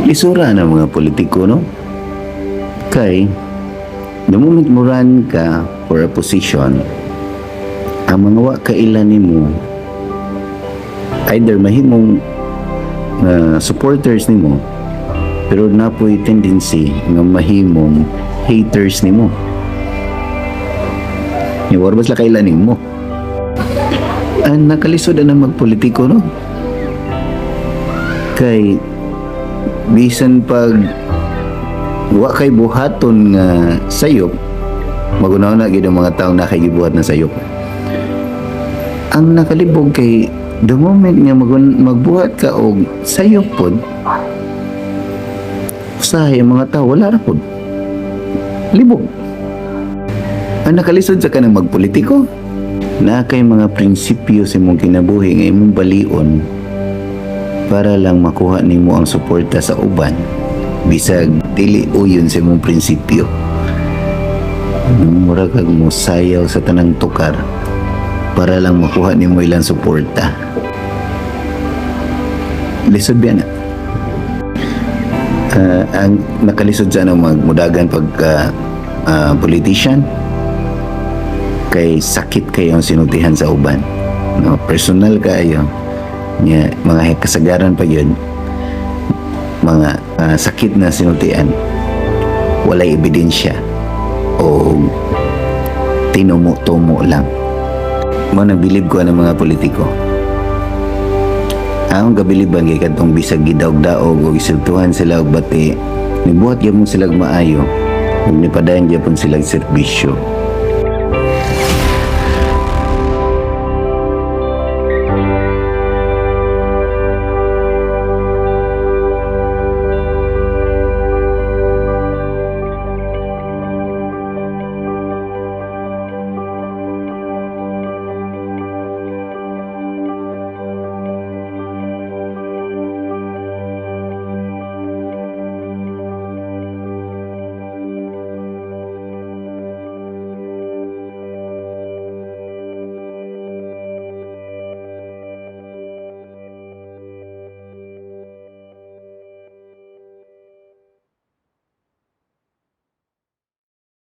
Lisura na mga politiko, no? Kay, the moment mo run ka for a position, ang mga wa kaila nimo either mahimong supporters nimo, pero naa poy tendency nga mahimong haters nimo. Wa ba sila kaila nimo? Ang nakalisod na magpolitiko, no? Kay bisan pag wa kay buhaton nga sayop, magunaw na gid ang mga taong nakagibuhat na sayop. Ang nakalibog kay the moment nga magbuhat ka og sayop pod, usahay ang mga tao wala ra pod. Libog. Ang nakalisod sa kanang magpolitiko, na kay mga prinsipyo sa imong kinabuhi nga imong balion para lang makuha nimo ang suporta sa uban bisag dili uyon sa imong prinsipyo. Mura kag mosayaw sa tanang tukar para lang makuha nimo ilang suporta. Lisod biya na. Ang nakalisod sa ano magmudagan pagka politician kay sakit kayo ang sinultihan sa uban, no? Personal kaayo nya, mga kasagaran pa yun mga sakit na sinultian, walay ebidensya o tinumo-tumo lang mo. Nagbilib ko ng mga politiko. Ang gabiliban kay kadtong bisag gidaog-daog o gisultuhan sila og bati, nibuhat gyapon sila og maayo ug nipadayon gyapon sila og serbisyo.